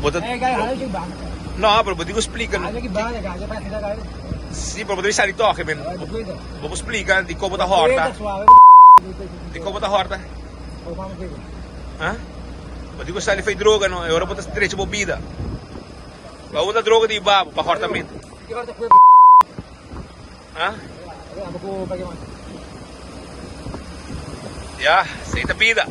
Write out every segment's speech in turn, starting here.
Bo ta No, pero bo tin ku splika no. Si, pero bo ta bisa di tòg, men. Bo por splika dikon bo ta hòrta. Dikon bo ta hòrta? Ha? Bo tin ku sali for e droga no, e ora bo ta drecha bo bida. Pa unda droga di hiba bo pa hòrtamentu? Ha? Ya, esei ta bida.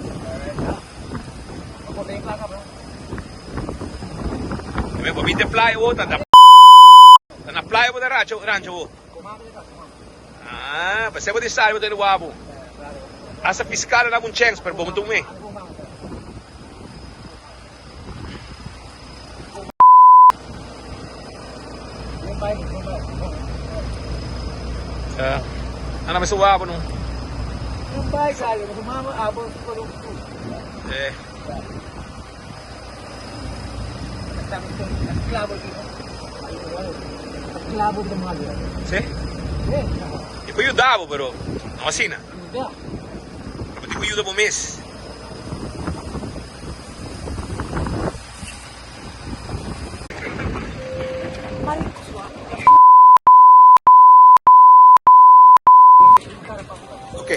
Bo bin den playa bo ta na playa bo ta rancho bo. Ah, pasei bo di sali bo ta wabo. Hasta fiscal a dabo un chance pero bo no tuma e. Ya. Ana mester wabo no. Eh. Si? E por yuda bo pero no asina. Pero bo tin ku yuda bo mes. Ok.